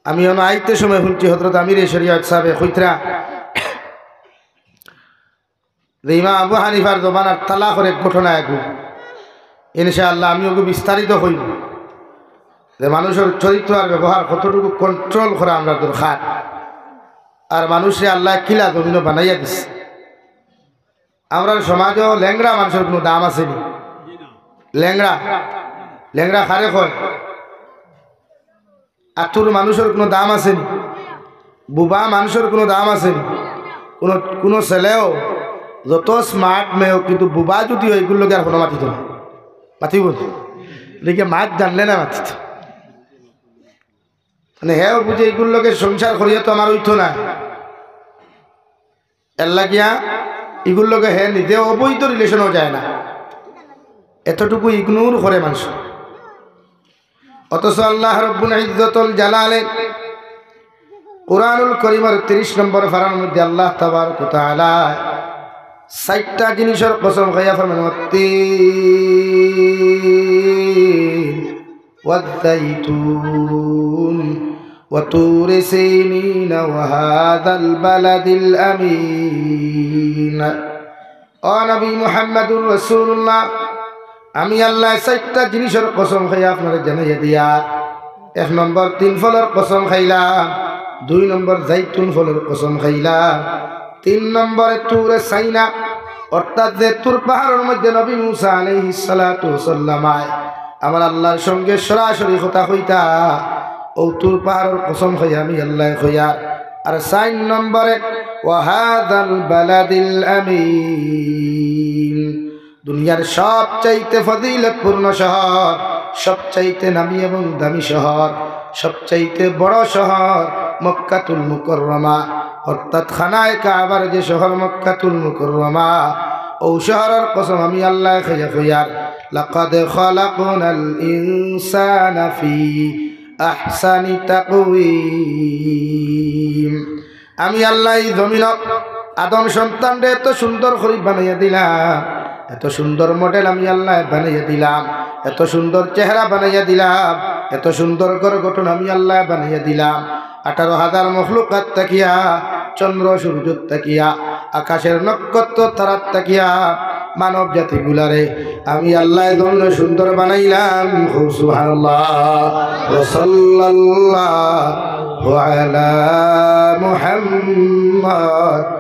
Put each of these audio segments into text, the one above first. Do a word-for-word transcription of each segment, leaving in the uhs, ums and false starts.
আমি অনো আইতে সময় হুনছি হজরত আমিরে শরিয়ত সাহেবে কইতরা যে ইমাম আবু হানিফার জমানার তালাকর এক ঘটনা এগু। ইনশাআল্লাহ আমি ওগু বিস্তারিত কইমু যে মানুষর চরিত্র আর ব্যবহার কতটুকু control করা আমরার দরকার, আর মানুষরে আল্লায় কিলা জমিনো বানাইয়া দিছে। আমরার সমাজো লেংড়া মানুষর কুনু দাম আছে নি? লেংড়া, লেংড়া কারে কয়? আতুর মানুষর কুনু দাম আছে নি? বুবা মানুষর কুনু দাম আছে নি? কুনু, কুনু ছেলেও যত smart মেয়ে অউক, কিন্তু বুবা যুদি অয়, ইগুর লগে আর কুনু মাতিতো না। মাতিবো নি? এদিকে মাত জানলে না মাতিতো। মানে, হেও বুঝে ইগুর লগে সংসার করিয়া তো আমার অইতো না। এর লাগিয়া ইগুর লগে হে নিজে অবৈধ relation-ও যায় না, এতটুকু ignore করে মানুষ। অথচ আল্লাহ রব্বুল ইজ্জতুল জালালে কোরআনুল করিমর তিরিশ নম্বর পারার মধ্যে আল্লাহ তাবারক ওয়া তাআলা চাইরটা জিনিসর কসম খাইয়া ফরমান, "ওয়াত্তিন ওয়াজ্জাইতুন ওয়া তুরি সিনিন ওয়া হাযাল বালাদিল আমিন।" ও নবী মুহাম্মাদুর রাসূলুল্লাহ, আমি আল্লায় চাইরটা জিনিসর কসম খাইয়া আপনারে জানাইয়া দিয়ার। এক নম্বর তিন ফলর কসম খাইলাম, দুই নম্বর জাইতুন ফলর কসম খাইলাম, তিন নম্বরে তুরে সাইনা, অর্থাৎ যে তুর পাহাড়র মধ্যে নবী মুসা আলাইহিস সালাতু ওয়াস সালাম আয় আমার আল্লাহর সঙ্গে সরাসরি কথা কইতা, অউ তুর পাহাড়র কসম খাইয়া আমি আল্লায় কইয়ার। আর চাইর নম্বরে, "ওয়া হাযাল বালাদিল আমিন।" দুনিয়ার সবচাইতে ফজিলতপূর্ণ শহর, সবচাইতে নামী এবং দামী শহর, সবচাইতে বড় শহর মক্কাতুল মুকাররমা, অর্থাৎ খানায়ে কাবার যে শহর মক্কাতুল মুকাররমা, অউ শহরর কসম আমি আল্লায় খাইয়া কইয়ার, "লাকাদ খালাকনাল ইনসানা ফি আহসানি তাকওয়িম।" আমি আল্লায় ই জমিনো আদম সন্তানরে এত সুন্দর করি বানাইয়া দিলাম, এত সুন্দর model আমি আল্লায় বানাইয়া দিলাম, এত সুন্দর চেহারা বানাইয়া দিলাম, এত সুন্দর ঘর গঠন আমি আল্লায় বানাইয়া দিলাম। আঠারো হাজার মখলুকাত থাকিয়া, চন্দ্র সূর্য থাকিয়া, আকাশর নক্ষত্র তারাত থাকিয়া, মানব জাতিগুলারে আমি আল্লায় জমিনো সুন্দর বানাইলাম। কও সুবহানাল্লাহ। ওয়া সাল্লাল্লাহু আলা মুহাম্মাদ।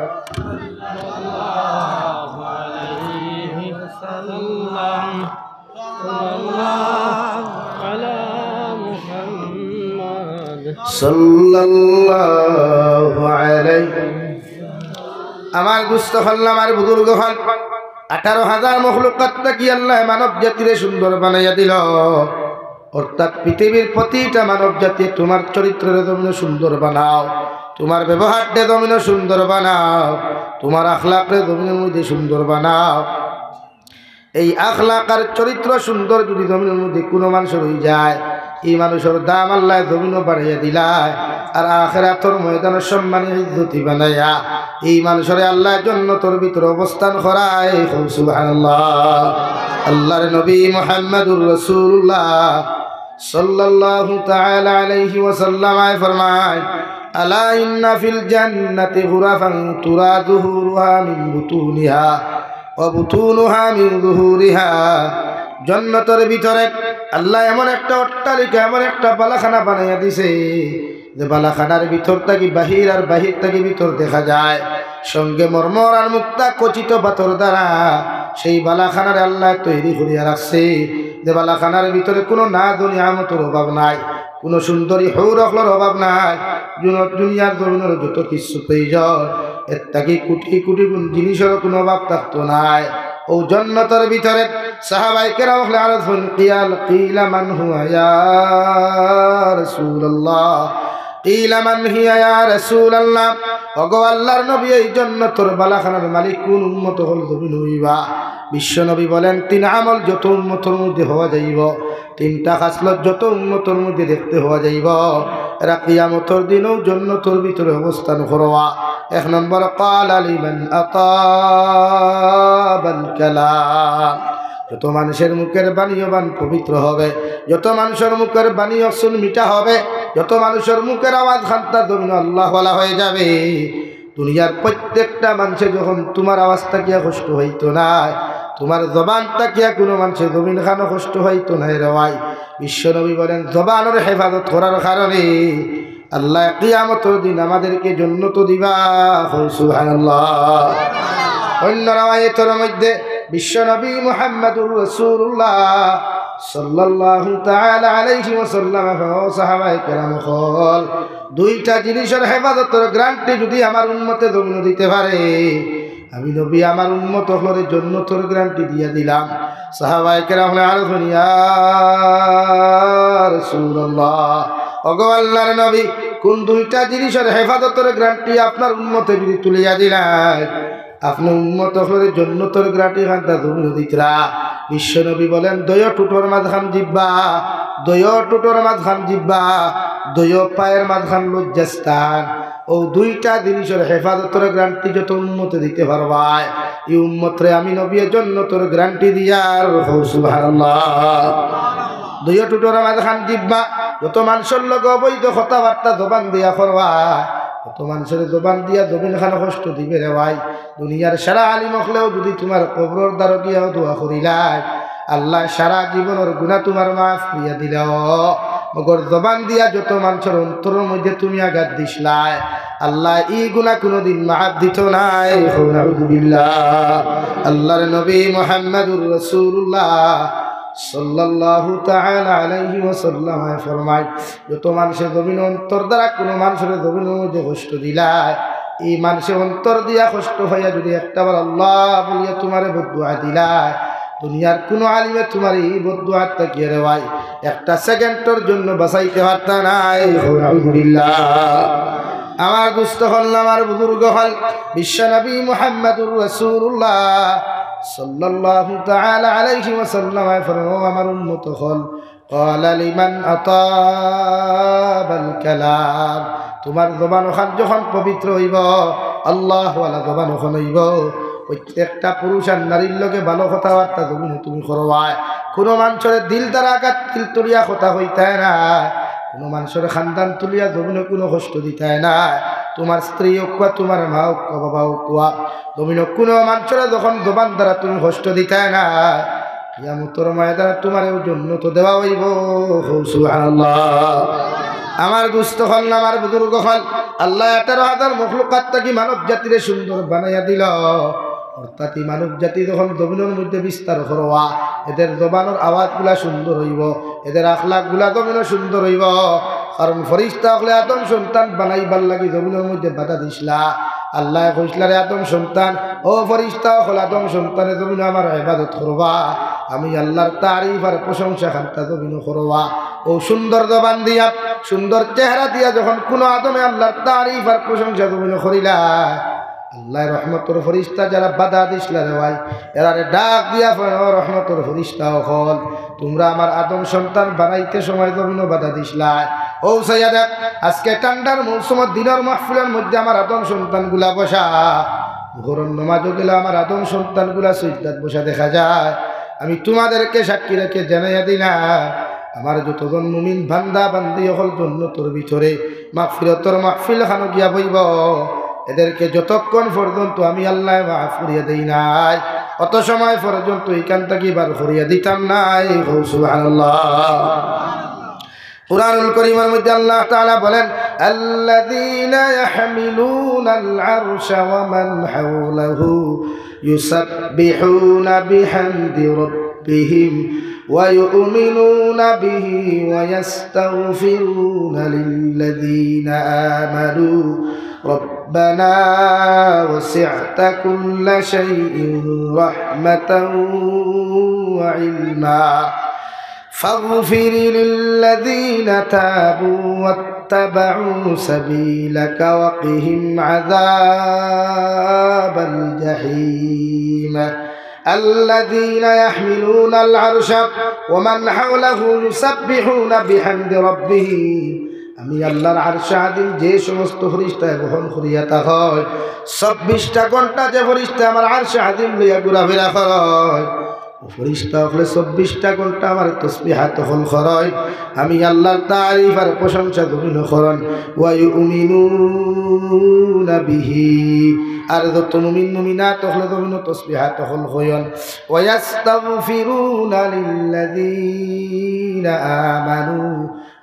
সাল্লাল্লাহু আলাইহি। আমার দুস্ত অকল, আমার বুজুর্গ অকল, আঠারো হাজার মখলুকাত থাকি আল্লায় মানব জাতিরে সুন্দর বানাইয়া দিল। অর্থাৎ পৃথিবীর প্রতিটা মানব জাতি তুমার চরিত্ররে জমিনো সুন্দর বানাও, তুমার ব্যবহাররে জমিনো সুন্দর বানাও, তুমার আখলাকরে জমিনর মধ্যে সুন্দর বানাও। এই আখলাক আর চরিত্র সুন্দর যুদি জমিনর মধ্যে কুনু মানষর অইযায়, ই মানষর দাম আল্লায় জমিনো বাড়াইয়া দিলায়, আর আখেরাতর ময়দানো সম্মানী ইজ্জতি বানাইয়া ই মানষরে আল্লায় জন্নতর ভিতরে অবস্থান করায়। কও সুবহানাল্লাহ। আল্লাহর নবী মুহাম্মাদুর রাসূলুল্লাহ সাল্লাল্লাহু তাআলা আলাইহি ওয়াসাল্লাম আয় ফরমায়, "আলা ইন্না ফিল জান্নাতি গুরাফান তুরা যুহুরুহা মিন বুতুনিহা ওয়া বুতুনুহা মিন যুহুরিহা।" জন্নতর ভিতরে আল্লায় এমন একটা অট্টালিকা, এমন একটা বালাখানা বানাইয়া দিছে, যে বালাখানার ভিতর থাকি বাহির আর বাহির থাকি ভিতর দেখা যায়। সঙ্গে মরমর আর মুক্তা খচিত পাথর দ্বারা সেই বালাখানারে আল্লায় তৈরি করিয়া রাখছে, যে বালাখানার ভিতরে কুনু নাজ ও নিয়ামতর অভাব নাই, কুনু সুন্দরী হউর অকলর অভাব নাই। দুন-, দুনিয়ার জমিনর যত কিছু প্রয়োজন, এর থাকি কোটি কোটি গুণ জিনিসর কুনু অভাব থাকতো নায়। অউ জন্নতর ভিতরে সাহাবায়ে কেরাম অকলে আরজ করইন, কিয়াল, কিলা মান হুয়া ইয়া রাসূলুল্লাহ, কিলা মান হিয়া ইয়া রাসূলুল্লাহ। ওগো আল্লাহর নবী, এই জন্নতর বালাখানার মালিক কুন উম্মত অকল জমিনো অইবা? বিশ্ব নবী বলেন, তিন আমল যত উম্মতর মধ্যে পাওয়া যাইবো, তিনটা খাসলত যত উম্মতর মধ্যে দেখতে পাওয়া যাইবো, এরা কিয়ামতর দিনও জন্নতর ভিতরে অবস্থান করবা। এক নম্বর, ক্বালা লিমান আতাবাল কালাম, যত মানষর মুখর বাণী অখান পবিত্র হবে, যত মানষর মুখর বাণী অখান মিঠা হবে, যত মানুষর মুখর আওয়াজ খান্তা জমিনো আল্লাহওয়ালা হয়ে যাবে। দুনিয়ার প্রত্যেকটা মানুষে যখন তুমার আওয়াজ থাকিয়া কষ্ট হইতো নায়, তুমার জবান থাকিয়া কোনো মানুষে জমিন খানো কষ্ট হইতো নায় রে ভাই। বিশ্বনবী বলেন, জবানর হেফাজত করার কারণে আল্লাহ কিয়ামতর দিন আমাদেরকে জন্নত দিবা। কও সুবহানাল্লাহ। অন্য রাওয়ায়েতর মধ্যে বিশ্বনবী মুহাম্মাদুর রাসূলুল্লাহ সাল্লাল্লাহু তাআলা আলাইহি ওয়াসাল্লাম, ও সাহাবায়ে কেরাম অকল, দুইটা জিনিসর হেফাজতর গ্যারান্টি যদি আমার উম্মতে জমিনো দিতে পারে, আমি নবী আমার উম্মত অকলরে জন্নতর গ্যারান্টি দিয়া দিলাম। সাহাবায়ে কেরাম বলে, আরো শুনি, ইয়া রাসূলুল্লাহ, ওগো আল্লাহর নবী, কোন দুইটা জিনিসর হেফাজতর গ্যারান্টি আপনার উম্মতে যদি তুলিয়া দিলাই, আপনি উম্মত অকলরে জন্নতর গ্যারান্টি খান্তা জমিনো দিতরা? বিশ্বনবী বলেন, দুইও ঠুটর মাঝখান জিব্বা, দুইও ঠুটর মাঝখান জিব্বা, দুইও পায়ের মাঝখান লজ্জাস্থান। ও দুইটা জিনিসর হেফাজতর গ্যারান্টি যত উম্মতে দিতে পারবায়, এই উম্মতরে আমি নবী জন্নতর গ্যারান্টি দিয়ার। কও সুবহানাল্লাহ। দুইও ঠুটর মাঝখান জিব্বা, যত মানুষর লগে অবৈধ কথাবার্তা জবান দিয়া করবায়, যত মানুষর জবান দিয়া জমিন খানো কষ্ট দিবে রে ভাই। দুনিয়ার সারা আলিম অকলেও যদি তুমার কবরর দ্বারো গিয়াও দোয়া করিলায়, আল্লাহ সারা জীবনর গুনাহ তুমার মাফ করিয়া দিলাও। মগর জবান দিয়া যত মানুষর অন্তরর মধ্যে তুমি আঘাত দিছলায়, আল্লাহ ই গুনাহ কোনোদিন মাফ দিতো নায়। কও নাউজুবিল্লাহ। আল্লাহর নবী মুহাম্মাদুর রাসূলুল্লাহ সাল্লাল্লাহু তাআলা আলাইহি ওয়াসাল্লাম ফরমায়, যত মানুষে জমিনো অন্তর দ্বারা কোনো মানুষরে জমিনর মধ্যে কষ্ট দিলায়, এই মানুষে অন্তর দিয়া কষ্ট পাইয়া যদি একটা বার আল্লাহ বলিয়া তুমারে বদদোয়া দিলায়, দুনিয়ার কোনো আলিমে তুমারে এই বদদোয়ার থাকিয়া রে ভাই একটা সেকেন্ডর জন্য বাঁচাইতে পারতা নায়। কও নাউজুবিল্লাহ। আমার দোস্ত অকল, আমার বুজুর্গ অকল, বিশ্বনবী মুহাম্মাদুর রাসূলুল্লাহ সাল্লাল্লাহু তাআলা আলাইহি ওয়াসাল্লাম ফরমায়, ও আমার উম্মত অকল, ক্বালা লিমান আতাবাল কালাম। তুমার জবান অখান যখন পবিত্র অইবো, আল্লাহওয়ালা জবান অখান অইবো, প্রত্যেকটা পুরুষ আর নারীর লগে ভালো কথাবার্তা জমিনো তুমি করবায়। কোনো মানুষরে দিল দ্বারা আঘাত দিল তুলিয়া কথা কইতায় নায়, কোনো মানুষর খান্দান তুলিয়া জমিনো কোনো কষ্ট দিতায় নায়। তুমার স্ত্রী অউক্কা, তুমার মা অউক্কা, বাবা অউক্কা, জমিনো কোনো মানুষরে যখন জবান দ্বারা তুমি কষ্ট দিতায় নায়, কিয়ামতর ময়দানো তুমারেও জন্নত দেওয়া অইবো। কও সুবহানাল্লাহ। আমার দোস্ত অকল, আমার বুজুর্গ অকল, আল্লাহ আঠারো হাজার মখলুকাত থাকি মানব জাতিরে সুন্দর বানাইয়া দিল। অর্থাৎ এই মানব জাতি যখন জমিনর মধ্যে বিস্তার করবা, এদের জবানর আওয়াজগুলা সুন্দর অইবো, এদের আখলাকগুলা জমিনো সুন্দর অইবো। কারণ ফিরিস্তা অকলে আদম সন্তান বানাইবার লাগি জমিনর মধ্যে বাধা দিছলা। আল্লায় কইছলা, রে আদম সন্তান, ও ফিরিস্তা অকল, আদম সন্তানে জমিনো আমার ইবাদত করবা, আমি আল্লাহর তারিফ আর প্রশংসা খান্তা জমিনো করবা। ও সুন্দর জবান দিয়া, সুন্দর চেহারা দিয়া যখন কোনো আদমে আল্লাহর তারিফ আর প্রশংসা জমিনো করিলা, আল্লায় রহমতর ফিরিস্তা যারা বাধা দিছলা রে ভাই, এরারে ডাক দিয়া কয়, ও রহমতর ফিরিস্তা অকল, তুমরা আমার আদম সন্তান বানাইতে সময় জমিনো বাধা দিছলায়। ও চাইয়া দেখ, আজকে ঠান্ডার মৌসুমর দিনর মাহফিলর মধ্যে আমার আদম সন্তানগুলা বসা, জোহরর নমাজো গেলে আমার আদম সন্তানগুলা সইজদাত বসা দেখা যায়। আমি তুমাদেরকে সাক্ষী রেখে জানাইয়া দিলাম, আমার যতজন মুমিন বান্দা বান্দি অকল জন্নতর ভিতরে মাগফিরতর মাহফিল খানো গিয়া বইবো, এদেরকে যতক্ষণ পর্যন্ত আমি আল্লায় মাফ করিয়া দেই নাই, অত সময় পর্যন্ত ইখান থাকি বার করিয়া দিতাম নায়। কও সুবহানাল্লাহ। কোরআনুল করিমর মধ্যে আল্লাহ তাআলা বলেন, الذين يحملون العرش ومن حوله يسبحون بحمد ربهم ويؤمنون به ويستغفرون للذين آمنوا ربنا وسعت كل شيء رحمة وعلما فاغفر للذين تابوا واتبعوا سبيلك وقهم عذاب الجحيم. الذين يحملون العرش ومن حوله يسبحون بحمد ربهم. আমি আল্লাহর আরশে আজিম যে সমস্ত ফিরিস্তায় বহন করিয়া থাকইন, চব্বিশটা ঘন্টা যে ফিরিস্তায় আমার আরশে আজিম লইয়া ঘুরাফিরা করইন, ফিরিস্তা অকলে চব্বিশটা ঘন্টা আমার তসবিহাত অকল করইন, আমি আল্লাহর তারিফ আর প্রশংসা জমিনো করইন। ওয়া ইউমিনুনা বিহি, আর যত মুমিন মুমিনাত অকলে জমিনো তসবিহাত অকল করইন। ওয়া ইয়াস্তাগফিরুনা লিল্লাযীনা আমানু,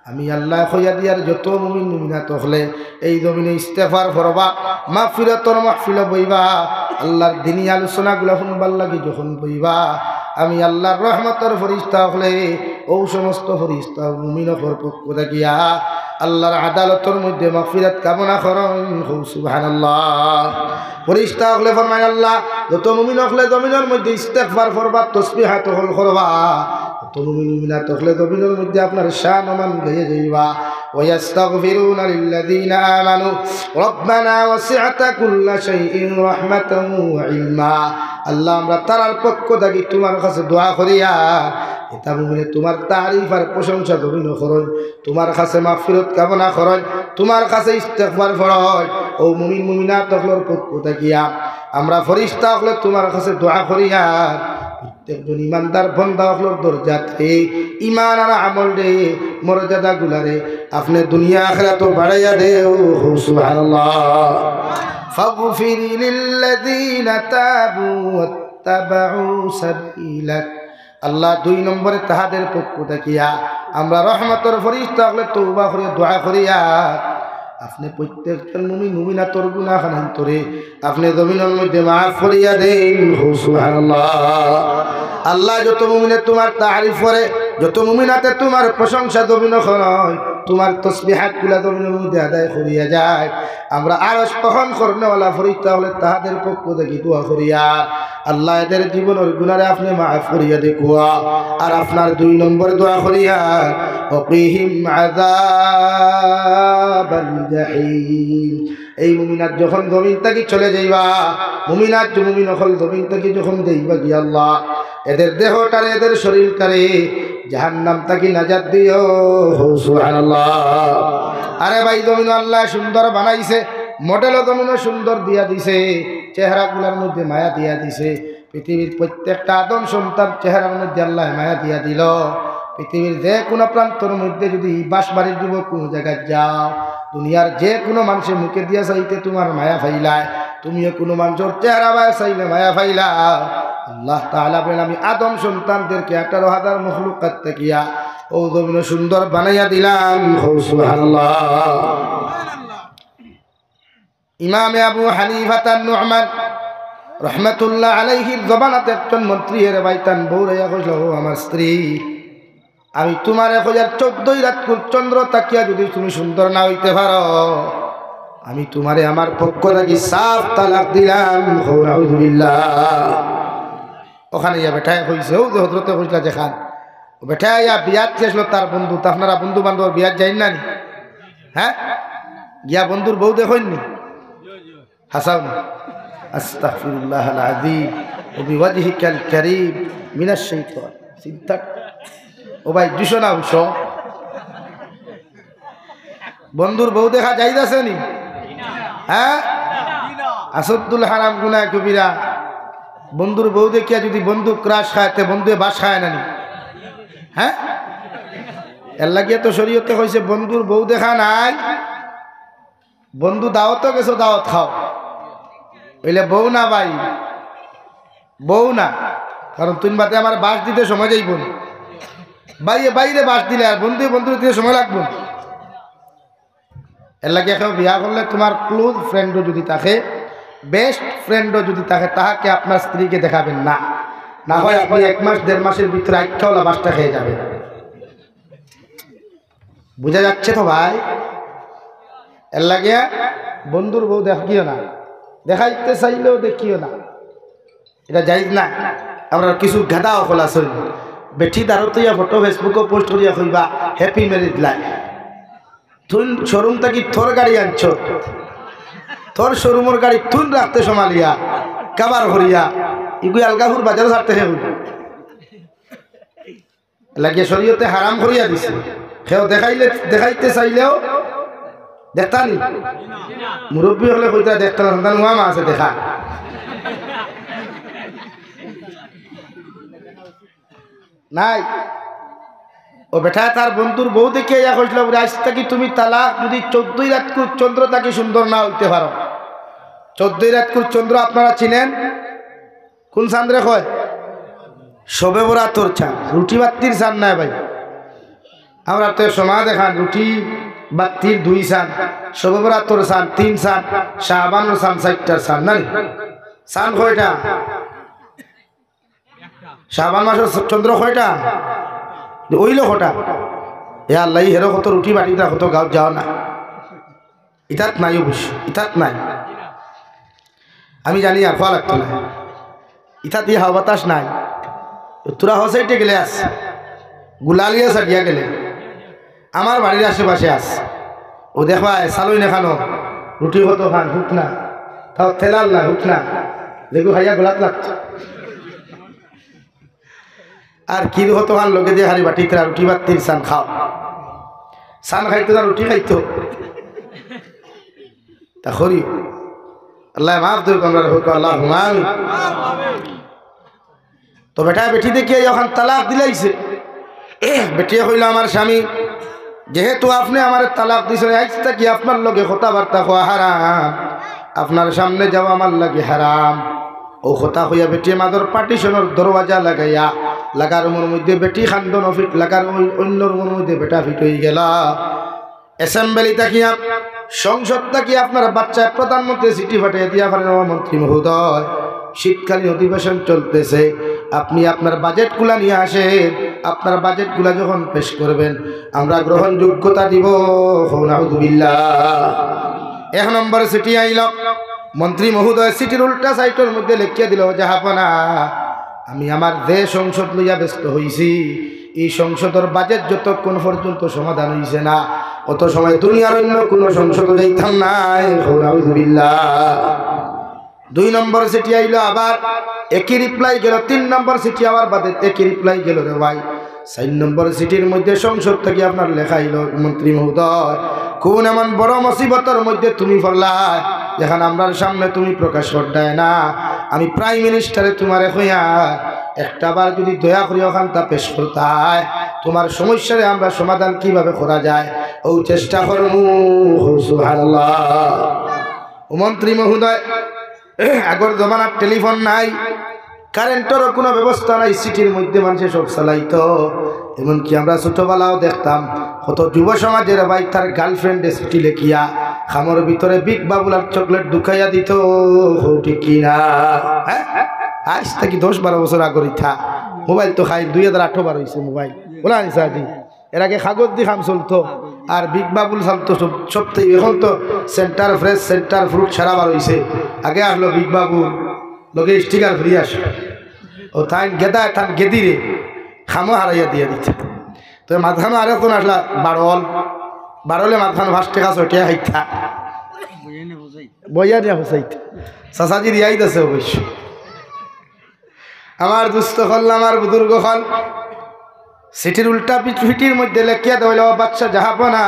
আমি আল্লায় কইয়া দিয়ার যত মুমিন মুমিনাত অকলে এই জমিনো ইস্তেগফার করবা, মাগফিরাতর মাহফিলো বইবা, আল্লাহর দিনি আলোচনাগুলা হুনবার লাগি যখন বইবা, আমি আল্লাহর রহমতর ফিরিস্তা অকলে, অউ সমস্ত ফিরিস্তা মুমিন অকলর পক্ষ থাকিয়া আল্লাহর আদালতর মধ্যে মাগফিরাত কামনা করইন। কও সুবহানাল্লাহ। ফিরিস্তা অকলে ফরমাইন, আল্লাহ, যত মুমিন অকলে জমিনর মধ্যে ইস্তেগফার করবা, তসবিহাত অকল করবা, যত মুমিন মুমিনাত অকলে জমিনর মধ্যে আপনার শান মান গাইয়া যাইবা। ওয়া ইয়াস্তাগফিরুনা লিল্লাযীনা আমানু, রাব্বানা ওয়াসি'তা কুল্লা শাইইন রাহমাতাও ওয়া ইলমা। আল্লাহ, আমরা তারার পক্ষ থাকি তুমার কাছে দোয়া করিয়ার, ইতা মুমিনে তুমার তারিফ আর প্রশংসা জমিনো করইন, তুমার কাছে মাগফিরাত কামনা করইন, তুমার কাছে ইস্তেগফার পড়ইন। অউ মুমিন মুমিনাত অকলর পক্ষ থাকিয়া আমরা ফিরিস্তা অকলে তুমার কাছে দোয়া করিয়ার, প্রত্যেকজন ইমানদার বান্দা অকলর দরজারে, ইমান আর আমলরে, মর্যাদাগুলারে আপনে দুনিয়া আখিরাতো বাড়াইয়া দেও। কও সুবহানাল্লাহ। ফাগফির লিল্লাযীনা তাবু ওয়াত্তাবাউ সাবিলাক। আল্লাহ, দুই নম্বরে তাহাদের পক্ষ থাকিয়া আমরা রহমতর ফিরিস্তা অকলে তওবা করি দোয়া করিয়ার, আপনে প্রত্যেকজন মুমিন মুমিনাতর গুনা খানাইন্তরে আপনে জমিনর মধ্যে মাফ করিয়া দেইন। কও সুবহানাল্লাহ। আল্লাহ, যত মুমিনে তুমার তারিফ করে, যত মুমিনাতে তুমার প্রশংসা জমিনো করইন, তুমার তসবিহাতগুলা জমিনর মধ্যে আদায় করিয়া যায়, আমরা আরশ বহন করনেওয়ালা ফিরিস্তা অকলে তাহাদের পক্ষ থাকি দোয়া করিয়ার, আল্লাহ, এদের জীবনর গুনারে আপনে মাফ করিয়া দেউক্কা। আর আপনার দুই নম্বর দোয়া করিয়ার, ওয়াকিহিম আযাবাল জাহিম। এই মুমিনাত যখন জমিন থাকি চলে যাইবা, মুমিনাত মুমিন অকল জমিন থাকি যখন যাইবা গি আল্লাহ, এদের দেহটারে, এদের শরীরটারে জাহান্নাম থাকি নাজাত দিও। কও সুবহানাল্লাহ। আরে ভাই, জমিন আল্লায় সুন্দর বানাইছে, মডেলও জমিনো সুন্দর দিয়া দিছে, চেহারাগুলার মধ্যে মায়া দিয়া দিছে। পৃথিবীর প্রত্যেকটা আদম সন্তান চেহারার মধ্যে আল্লায় মায়া দিয়া দিল। পৃথিবীর যে কুনু প্রান্তর মধ্যে যদি বাঁশবাড়ির যুবক কুনু জাগাত যাও, দুনিয়ার যে কুনু মানষে মুখে দিয়া চাইতে তুমার মায়া পাইলায়, তুমিও কুনু মানষর চেহারা বায় চাইলে মায়া পাইলায়। আল্লাহ তাআলা বলেন, আমি আদম সন্তানদেরকে আঠারো হাজার মখলুকাত থাকিয়া অউ জমিনো সুন্দর বানাইয়া দিলাম। কও সুবহানাল্লাহ। ইমামে আবু হানিফাত আন-নু'মান রহমাতুল্লাহ আলাইহির জমানাত একজন মন্ত্রী, এরে ভাই, তান বউরে কইছিল, ও আমার স্ত্রী, আমি তুমারে কইয়ার চৌদ্দই রাইত কুর চন্দ্র থাকিয়া যদি তুমি সুন্দর না অইতে পারো, আমি তুমারে আমার পক্ষ থাকি সাফ তালাক দিলাম। কও নাউজুবিল্লাহ। অখান আইয়া বেটায় কইছে, অউ যে হজরতে কইছিলা যেখান, অউ বেটায় আইয়া বিয়াত গেছিল তার বন্ধু, তা আপনারা বন্ধু বান্ধব বিয়াত যাইন না নি? হ্যাঁ, গিয়া বন্ধুর বউ দেখইন নি? হাছাউ না? আস্তাগফিরুল্লাহাল আযীম ওয়া বিওয়াজহিকাল কারীম মিনাশ শাইতান। চিন্তা, ও ভাই, দুশো না উশো? বন্ধুর বউ দেখা জায়েজ আছে নি? হ্যাঁ? আসাদ্দুল হারাম গুনাহ কবিরা। বন্ধুর বউ দেখিয়া যদি বন্ধু ক্রাশ খায়, তে বন্ধুয়ে বাঁশ খায় না নি? হ্যাঁ? এর লাগিয়া তো শরীয়তে কইছে বন্ধুর বউ দেখা নাই। বন্ধু দাওয়াতো গেছো, দাওয়াত খাও, অইলে বউ না ভাই, বউ না, কারণ তুইন বাদে আমার বাঁশ দিতে সময় যাইবো না। ভাইয়ে ভাইরে বাঁশ দিলে আর বন্ধুয়ে বন্ধুরে দিতে সময় লাগবো না। এর লাগিয়া কেউ বিয়া করলে তুমার ক্লোজ ফ্রেন্ডও যদি থাকে, বেস্ট ফ্রেন্ডও যদি থাকে, তাহাকে আপনার স্ত্রীকে দেখাবেন না, না হয় আপনি এক মাস দেড় মাসের ভিতরে আইক্কা অলা বাঁশটা খেয়ে যাবেন। বুঝা যাচ্ছে তো ভাই? এর লাগিয়া বন্ধুর বউ দেখিও না, দেখাইতে চাইলেও দেখিও না, ইটা জায়েজ না। আমরার কিছু গাধা অকল আছইন, বেটি দাঁড়ত অইয়া ফটো Facebook-ও পোস্ট করিয়া কইবা, "Happy married life।" তুইন শোরুম থাকি তোর গাড়ি আনছো, তোর শোরুমর গাড়ি তুইন রাখতে সমালিয়া, কাবার করিয়া, ইগুয়ে আলগাহুর বাজারো ছাড়তে হে কইবা। লাগিয়া শরীয়তে হারাম করিয়া দিছে। কেউ দেখাইলে, দেখাইতে চাইলেও দেখতা নি? মুরব্বি অকলে কইতা দেখতা না, সন্তান উমা মা আছে দেখা। নাই। ও বেটায় তার বন্ধুর বউ দেখিয়া ইয়া কইছিল, "বুলে, আইজ থাকি তুমি তালাক, যদি চৌদ্দই রাইতকুর চন্দ্র থাকি সুন্দর না অইতে পারো।" চৌদ্দই রাইতকুর চন্দ্র আপনারা চিনেন? কোন চান্দ রে কয়? শবে বরাতর চান্দ, রুটি বাত্তির চান্দ নায় ভাই। আমরা তো সমাজ দেখান রুটি বাত্তির দুই চান্দ, শবে বরাতর চান্দ তিন চান্দ, শাবানর চান্দ চাইরটা চান্দ, না নি? চান্দ কয়টা? শাবান মাসর চন্দ্র কয়টা? অইলো কয়টা? এ আল্লাহ, ই হেরো কত রুটি বাটিতা, কত গাঁওত যাও না। ইতাত নাই অবশ্য, ইতাত নাই। আমি জানি আর কওয়া লাগতো না। ইতাত ই হাওয়া বাতাস নাই। তোরা হসাইটে গেলে আস, গুলালিয়া সারিয়া গেলে। আমার বাড়ির আশেপাশে আস। ও দেখবা, এ সালইন এখানো রুটি কত খান, হুক না। তাও তেলাল না, হুক না। দেখো, খাইয়া গোলাত লাগতো। আর কি কত খান লগে দিয়ে হারি বাটি তেরা রুটি বাত্তির চান্দ খাও। চান্দ খাইতো না, রুটি খাইতো। তা করি। আল্লাহ মাফ দেউক, আমরা হোক, আল্লাহ আমিন। তো বেটায় বেটি দেখিয়া অখান তালাক দিলাইছে। বেটিয়ে কইল, "আমার স্বামী, যেহেতু আপনে আমারে তালাক দিছইন, আইজ থাকি আপনার লগে কথাবার্তা কওয়া হারাম, আপনার সামনে যাওয়া আমার লাগি হারাম।" অউ কথা কইয়া বেটিয়ে মাদর পার্টিশনর দরওয়াজা লাগাইয়া, লাগা রুমর মধ্যে বেটি কান্দন ফিট, লাগা রুম, অইন্য রুমর মধ্যে বেটা ফিট অইগেলা। অ্যাসেম্বলি থাকিয়া, সংসদ থাকিয়া আপনার বাচ্চায় প্রধানমন্ত্রী চিঠি পাঠাইয়া দিয়া পারেন, "ও মন্ত্রী মহোদয়, শীতকালীন অধিবেশন চলতেছে, আপনি আপনার বাজেটগুলা নিয়া আসেন, আপনার বাজেটগুলা যখন পেশ করবেন, আমরা গ্রহণযোগ্যতা দিব।" কও নাউজুবিল্লাহ। এক নম্বর চিঠি আইল, মন্ত্রী মহোদয় চিঠির উল্টা সাইডর মধ্যে লেখিয়া দিল, "জাহাপনা, আমি আমার যে সংসদ লইয়া ব্যস্ত হইছি, ই সংসদর বাজেট যতক্ষণ পর্যন্ত সমাধান হইছে না, অত সময় দুনিয়ার অন্য কোনো সংসদও যাইতাম নায়।" কও নাউজুবিল্লাহ। দুই নম্বর চিঠি আইলো, আবার একই রিপ্লাই গেল। তিন নম্বর চিঠি আবার বাদে একই রিপ্লাই গেল রে ভাই। চাইর নম্বর চিঠির মধ্যে সংসদ থাকি আপনার লেখা আইলো, "মন্ত্রী মহোদয়, কোন এমন বড় মুসিবতর মধ্যে তুমি পড়লায়, যেখান আমরার সামনে তুমি প্রকাশ করতায় না? আমি প্রাইম মিনিস্টারে তুমারে কইয়া, একটা বার যদি দয়া করি অখানতা পেশ করতায়, তুমার সমস্যারে আমরা সমাধান কিভাবে করা যায়, অউ চেষ্টা করমু।" কও সুবহানাল্লাহ। ও মন্ত্রী মহোদয়, আগর জমানার টেলিফোন নাই, কারেন্টরও কোনো ব্যবস্থা নাই, চিঠির মধ্যে মানষে সব চালাইতো। এমনকি আমরা ছোটবেলাও দেখতাম, কত যুব সমাজের ভাই তার গার্লফ্রেন্ডে চিঠি লেখিয়া খামর ভিতরে বিগ বাবুল আর চকলেট ঢুকাইয়া দিত। কও ঠিক কি না? হ্যাঁ? আইজ থাকি দশ বারো বছর আগর ইতা। মোবাইল তো খাইল দুই হাজার আঠারো বার হইছে মোবাইল। ওলা আনসাদি। এর আগে কাগজ দি কাম চলতো, আর বিগ বাবুল চলতো সব, সবতেই। এখন তো সেন্টার ফ্রেশ, সেন্টার ফ্রুট সারা বার হইছে। আগে আসলো বিগ বাবুল, লগে স্টিকার ফ্রি আসলো। ও তাইন গেদায়, তান গেদিরে খামো হারাইয়া দিয়া দিছে। তো মাঝখানো আরেকজন আসলা বারল, বারলে মাঝখানো পাঁচ টেকা ছয় টেকা খাইতা। বইয়া নিয়া বসাইতা। চাচাজি রিয়াইত আছে অবশ্য। আমার দুস্ত অকল, আমার বুজুর্গ অকল, চিঠির উল্টা পিঠ-, পিঠির মধ্যে লেখিয়া দেওয়া অইলো, "ও বাদশা জাহাপনা,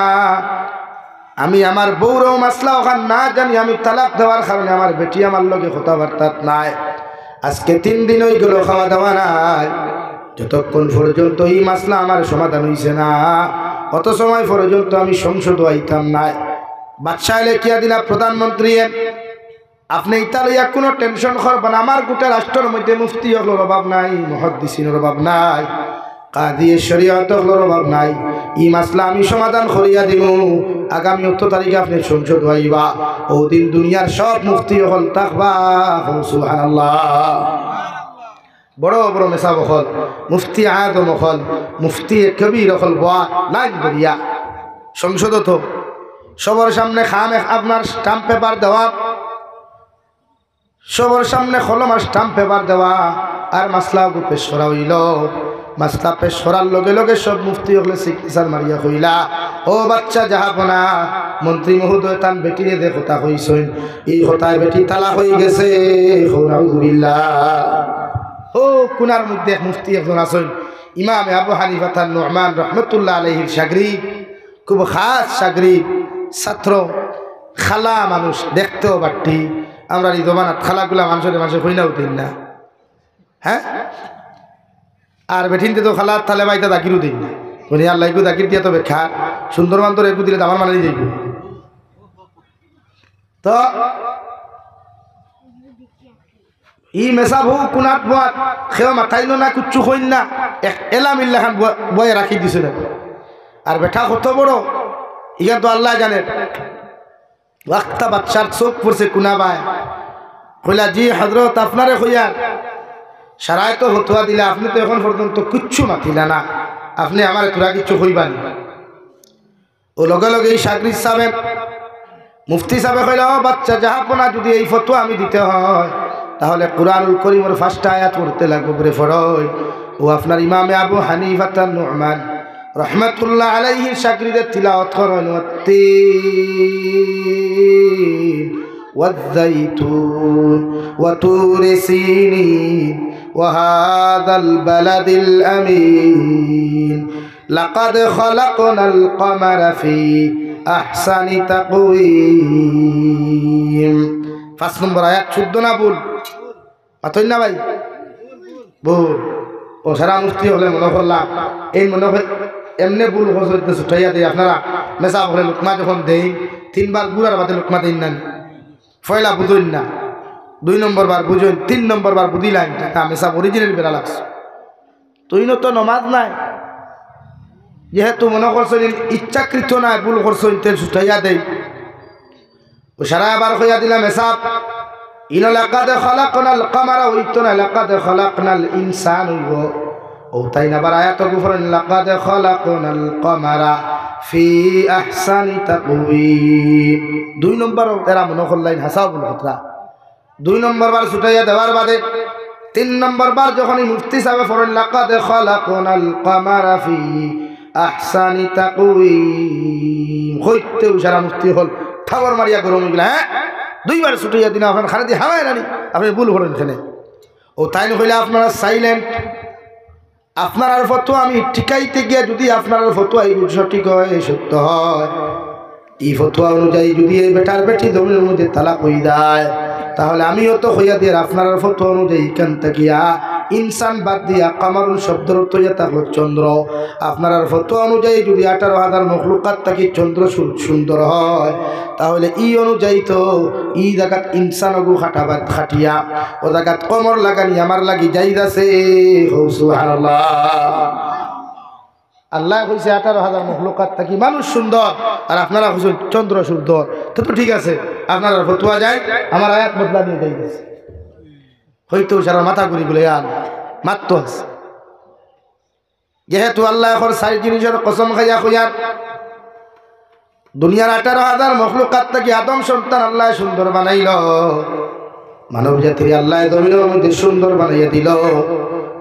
আমি আমার বউরও মাসলা অখান না জানি, আমি তালাক দেওয়ার কারণে আমার বেটি আমার লগে কথাবার্তাত নাই। আজকে তিন দিন অইগেলো খাওয়া দাওয়া নাই। যতক্ষণ পর্যন্ত ই মাসলা আমার সমাধান হইছে না, অত সময় পর্যন্ত আমি সংসদও আইতাম নায়।" বাদশায় লেখিয়া দিলা, "প্রধানমন্ত্রী, আপনে ইতা লইয়া কুনু টেনশন করবা না, আমার গোটা রাষ্ট্রর মধ্যে মুফতি অকলর অভাব নাই, মুহাদ্দিসিনর অভাব নাই, কাদিয়ে শরিয়ত অকলর অভাব নাই, ই মাসলা আমি সমাধান করিয়া দিমু। আগামী অত তারিখে আপনে সংসদো আইবা, অউ দিন দুনিয়ার সব মুফতি অকল থাকবা।" কও সুবহানাল্লাহ। বড় বড় মেসাব অকল, মুফতি আজম অকল, মুফতি কবির অকল বওয়া লাইন ধরিয়া। সংসদো তো সবর সামনে খাম এক আপনার স্টাম্প পেপার দেওয়া, সবর সামনে কলম আর স্টাম্প পেপার দেওয়া, আর মাসলা অগু পেশ করা অইলো। মাসলা পেশ করার লগে লগে সব মুফতি অকলে সিগনেচার মারিয়া কইলা, "ও বাদশা জাহাপনা, মন্ত্রী মহোদয় তান বেটিরে যে কথা কইছইন, ই কথায় বেটি তালাক অইগেছে।" কও নাউজুবিল্লাহ। অউ কুনার মধ্যে এক মুফতি একজন আছইন, ইমামে আবু হানিফা তান নুমান রহমতুল্লাহ আলাইহির শাগরিদ, খুব খাস শাগরিদ, ছাত্র, কালা মানুষ, দেখতেও বাট্টি। আমরার ই জমানাত কালাকুলা মানষরে মানষে কইনাও দিন না। হ্যাঁ? আর বেটিন্তে তো খালা তালে বাইতা জাকিরও দেই না। মানে আল্লাহ একটু জাকির দিয়া তো বেকার, সুন্দর বান্দর একটু দিলে তো আমার মানে যাইব। তো ই মেসাব হউ কুনাত বওয়াত, কেউ মাতাইল না, কুচ্ছু কইন না, এক এলামিল্লা খান বয়া-, বয়া রাখি দিছে না। আর বেটা কত বড়, ইখান তো আল্লাহ জানে। ওয়াক্তা বাদশার চোখ পড়ছে কুনা বায়। কইলা, "জি হজরত, আপনারে কইয়ার, সারায় তো ফতুয়া দিলা, আপনে তো এখন পর্যন্ত কিচ্ছু মাতিলা না, আপনে আমারে থুড়া কিচ্ছু কইবা নি?" ও লগে লগে ই শাগরিদ সাবে, মুফতি সাবে কইলা, "ও বাচ্চা জাহাপনা, যুদি এই ফতুয়া আমি দিতে হয়, তাহলে কুরআনুল করিমর পাঁচটা আয়াত পড়তে লাগবো।" বলে, "পড়ো।" ও আপনার ইমামে আবু হানিফাতান নুমান রহমাতুল্লাহ আলাইহির শাগরিদে তিলাওয়াত করইন, "ওয়াত্তিন ওয়াজ্জাইতুন ওয়া তুরি সিনিন ওয়া হাযাল বালাদিল আমিন।" লাকাদ খালাকনাল কামারা ফি আহসানি তাকওয়িম। পাঁচ নম্বর আয়াত শুদ্ধ না ভুল? মাতইন না ভাই, ভুল। ও সারা মুফতি অকলে মনো করলা, এই মনো করি এমনে ভুল করছইন, ছুটাইয়া দেই। আপনারা মেসাব অকলে লুকমা যখন দেইন, তিনবার ঘুরার বাদে লুকমা দেইন না নি? পয়লা বুঝইন না, দুই নম্বর বার বুঝইন, তিন নম্বর বার বুঝিলাইন, না, মেসাব original বেড়া লাগছে। তো ইনো তো নমাজ নাই, যেহেতু মনো করছইন ইচ্ছাকৃত নায়, ভুল করছইন, তে ছুটাইয়া দেই। ও সারা আবার কইয়া দিলাম মেসাব, ইনো লাকাদ খালাকনাল কামারা অইতো না, লাকাদ খালাকনাল ইনসান অইবো। ও তাইন আবার আয়াত গু পড়ইন, "লাকাদ খালাকনাল কামারা ফি আহসানি তাকওয়িম।" দুই নম্বর এরা মনো করলাইন হাছাউ ভুল কররা। দুই নম্বর বার ছুটাইয়া দেওয়ার বাদে তিন নম্বর বার যখনই মুফতি সাবে পড়ইন, "লাকাদ খালাকনাল কামারা ফি আহসানি তাকওয়িম", কইতেউ সারা মুফতি অকল থাবর মারিয়া গরম অইগেলা, "হ্যাঁ, দুইবার ছুটাইয়া দিলাম, আপনার খানে দি হামায় নানি, আপনে ভুল পড়ইন কেনে?" ও তাইন কইলা, "আপনারা silent।" আপনারার ফতুয়া আমি টিকাইতে গিয়া যুদি আপনারার ফতুয়া এই সঠিক হয়, সত্য হয়, ই ফতুয়া অনুযায়ী যুদি এই বেটার বেটি জমিনর মধ্যে তালাক অই যায়, তাহলে আমিও তো কইয়া দিয়ার আপনারার ফতুয়া অনুযায়ী ইখান থাকিয়া ইনসান বাদ দিয়া কামারুন শব্দর অর্থ অইয়া থাকলো চন্দ্র। আপনারার ফতুয়া অনুযায়ী যুদি আঠারো হাজার মখলুকাত থাকি চন্দ্র সু-, সুন্দর হয়, তাহলে ই অনুযায়ী তো ই জাগাত ইনসান অগু খাটা বাদ খাটিয়া ও জাগাত কমর লাগানি আমার লাগি জায়েজ আছে। কও সুবহানাল্লাহ। আল্লায় কইছে আঠারো হাজার মখলুকাত থাকি মানুষ সুন্দর, আর আপনারা কইছইন চন্দ্র সুন্দর। তে তো ঠিক আছে, আপনারার ফতুয়া যায়, আমার আয়াত বদলানি জায়েজ আছে। অইতো সারা মাথা ঘুরি গেলে আর মাত্র আছে। যেহেতু আল্লায় অখন চাইর জিনিসর কসম খাইয়া কইয়ার, দুনিয়ার আঠারো হাজার মখলুকাত থাকি আদম সন্তান আল্লায় সুন্দর বানাইলো, মানব জাতিরে আল্লায় জমিনর মধ্যে সুন্দর বানাইয়া দিলো।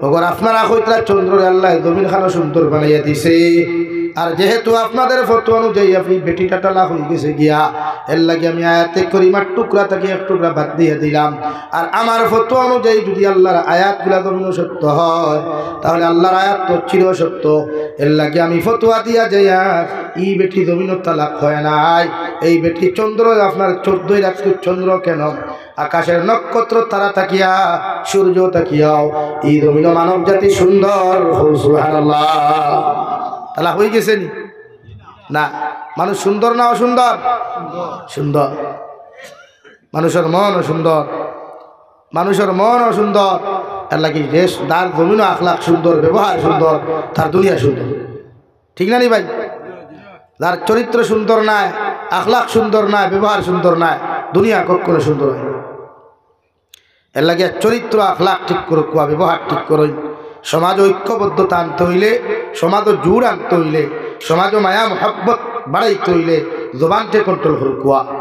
অগর আপনারা কইতরা চন্দ্ররে আল্লায় জমিন খানো সুন্দর বানাইয়া দিছে। আর যেহেতু আপনাদের ফতুয়া অনুযায়ী আপনি বেটিটা তালাক অই গেছে গিয়া, এর লাগি আমি আয়াতে করিমার টুকরা থাকি এক টুকরা বাদ দিয়া দিলাম। আর আমার ফতুয়া অনুযায়ী যুদি আল্লার আয়াতগুলা জমিনো সত্য হয়, তাহলে আল্লার আয়াত তো চির সত্য। এর লাগি আমি ফতুয়া দিয়া যাইয়ার, ই বেটি জমিনো তালাক হয় নাই, এই বেটি চন্দ্র, আপনার চোদ্দই রাত্রির চন্দ্র কেন, আকাশের নক্ষত্র তারা থাকিয়া, সূর্য থাকিয়াও ই জমিনো মানব জাতি সুন্দর। কও সুবহানাল্লাহ। তালাক অই গেছে নি? না, মানুষ সুন্দর না অসুন্দর? সুন্দর। মানুষর মনও সুন্দর, মানুষর মনও সুন্দর। এর লাগি দেশ, যার জমিনো আখলাক সুন্দর, ব্যবহার সুন্দর, তার দুনিয়া সুন্দর। ঠিক না নি ভাই? যার চরিত্র সুন্দর নায়, আখলাক সুন্দর নায়, ব্যবহার সুন্দর নায়, দুনিয়া কখনো সুন্দর হয় না। এর লাগি চরিত্র আখলাক ঠিক করউক্কা, ব্যবহার ঠিক করইন। সমাজো ঐক্যবদ্ধতা আনতে অইলে, সমাজো জুড় আনতে অইলে, সমাজো মায়া মহব্বত বাড়াইতে অইলে জবানরে control করউক্কা।